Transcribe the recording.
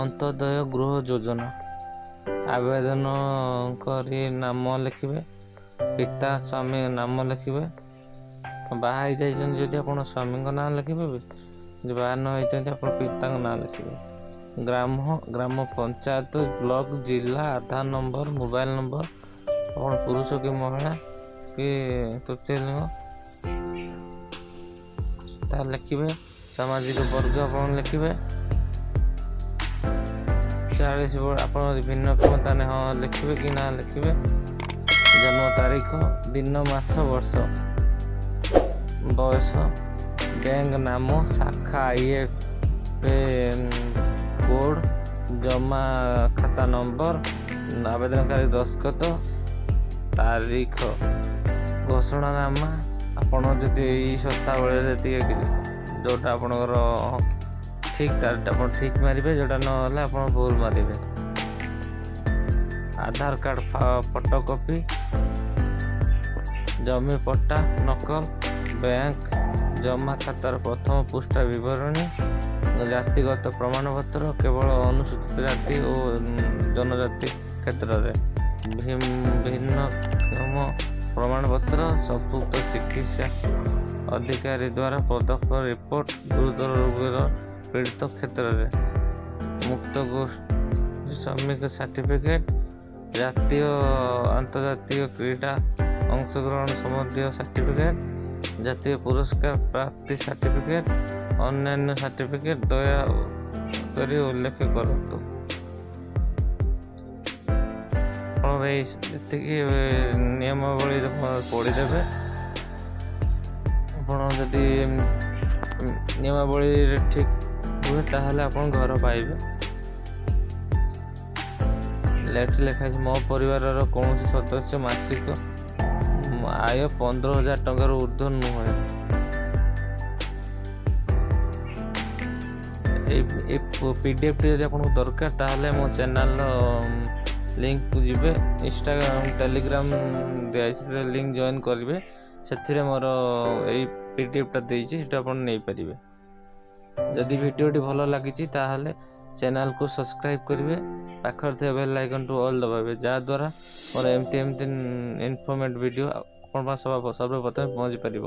ଅନ୍ତ୍ୟୋଦୟ ଗୃହ ଯୋଜନା। ଆବେଦନ କରି ନାମ ଲେଖିବେ, ପିତା, ସ୍ୱାମୀ ନାମ ଲେଖିବେ। ବାହା ହେଇଯାଇଛନ୍ତି ଯଦି ଆପଣ ସ୍ୱାମୀଙ୍କ ନାଁ ଲେଖିବେ, ଯଦି ବାହା ନ ହେଇଛନ୍ତି ଆପଣ ପିତାଙ୍କ ନାଁ ଲେଖିବେ। ଗ୍ରାମ, ଗ୍ରାମ ପଞ୍ଚାୟତ, ବ୍ଲକ, ଜିଲ୍ଲା, ଆଧାର ନମ୍ବର, ମୋବାଇଲ ନମ୍ବର, ଆପଣ ପୁରୁଷ କି ମହିଳା କି ତୃତୀୟ ଲିଙ୍ଗ ତାହା ଲେଖିବେ। ସାମାଜିକ ବର୍ଗ ଆପଣ ଲେଖିବେ। 40, ଆପଣ ଭିନ୍ନକ୍ଷମ ତାହେଲେ ହଁ ଲେଖିବେ କି ନା ଲେଖିବେ। ଜନ୍ମ ତାରିଖ, ଦିନ, ମାସ, ବର୍ଷ, ବୟସ, ବ୍ୟାଙ୍କ ନାମ, ଶାଖା, ଆଇଏଫ୍ କୋଡ଼, ଜମା ଖାତା ନମ୍ବର, ଆବେଦନକାରୀ ଦସ୍ତଖତ, ତାରିଖ, ଘୋଷଣାନାମା। ଆପଣ ଯଦି ଏଇ ସର୍ତ୍ତାବଳୀରେ ଯେତିକି ଯେଉଁଟା ଆପଣଙ୍କର ଠିକ୍ ତାର ଆପଣ ଠିକ୍ ମାରିବେ, ଯେଉଁଟା ନହେଲେ ଆପଣ ଭୁଲ ମାରିବେ। ଆଧାର କାର୍ଡ଼ ଫଟୋ କପି, ଜମି ପଟ୍ଟା ନକଲ, ବ୍ୟାଙ୍କ ଜମା ଖାତାର ପ୍ରଥମ ପୃଷ୍ଠା ବିବରଣୀ, ଜାତିଗତ ପ୍ରମାଣପତ୍ର କେବଳ ଅନୁସୂଚିତ ଜାତି ଓ ଜନଜାତି କ୍ଷେତ୍ରରେ, ଭିନ୍ନକ୍ଷମ ପ୍ରମାଣପତ୍ର, ସମ୍ପୃକ୍ତ ଚିକିତ୍ସା ଅଧିକାରୀ ଦ୍ୱାରା ପ୍ରଦତ୍ତ ରିପୋର୍ଟ ଗୁରୁତର ରୋଗର ପୀଡ଼ିତ କ୍ଷେତ୍ରରେ, ମୁକ୍ତ ଗୋଷ୍ଠୀ ଶ୍ରମିକ ସାର୍ଟିଫିକେଟ୍, ଜାତୀୟ ଆନ୍ତର୍ଜାତୀୟ କ୍ରୀଡ଼ା ଅଂଶଗ୍ରହଣ ସମ୍ବନ୍ଧୀୟ ସାର୍ଟିଫିକେଟ୍, ଜାତୀୟ ପୁରସ୍କାର ପ୍ରାପ୍ତି ସାର୍ଟିଫିକେଟ୍, ଅନ୍ୟାନ୍ୟ ସାର୍ଟିଫିକେଟ୍ ଦୟା କରି ଉଲ୍ଲେଖ କରନ୍ତୁ। ଆପଣ ଏଇ ଯେତିକି ନିୟମାବଳୀ ପଢ଼ିଦେବେ। ଆପଣ ଯଦି ନିୟମାବଳୀରେ ଠିକ୍ ହୁଏ, ତାହେଲେ ଆପଣ ଘର ପାଇବେ। ଲେଟ୍ ଲେଖା ହେଇଛି, ମୋ ପରିବାରର କୌଣସି ସଦସ୍ୟ ମାସିକ ଆୟ 15,000 ଟଙ୍କାରୁ ଉର୍ଦ୍ଧ୍ୱ ନୁହେଁ। ଏଇ ପିଡିଏଫ୍ଟି ଯଦି ଆପଣଙ୍କୁ ଦରକାର, ତାହେଲେ ମୋ ଚ୍ୟାନେଲ୍ର ଲିଙ୍କକୁ ଯିବେ। ଇନଷ୍ଟାଗ୍ରାମ, ଟେଲିଗ୍ରାମ ଦିଆଯାଇଛି, ଲିଙ୍କ ଜଏନ୍ କରିବେ। ସେଥିରେ ମୋର ଏଇ ପିଡିଏଫ୍ଟା ଦେଇଛି, ସେଟା ଆପଣ ନେଇପାରିବେ। ଯଦି ଭିଡ଼ିଓଟି ଭଲ ଲାଗିଛି, ତାହେଲେ ଚ୍ୟାନେଲକୁ ସବସ୍କ୍ରାଇବ୍ କରିବେ, ପାଖରେ ଥିବା ବେଲ୍ ଆଇକନ୍‌କୁ ଅଲ୍ ଦବାଇବେ, ଯାହାଦ୍ୱାରା ମୋର ଏମିତି ଏମିତି ଇନଫର୍ମେଟିଭ୍ ଭିଡ଼ିଓ ଆପଣଙ୍କ ସର୍ବପ୍ରଥମେ ପହଞ୍ଚି ପାରିବ।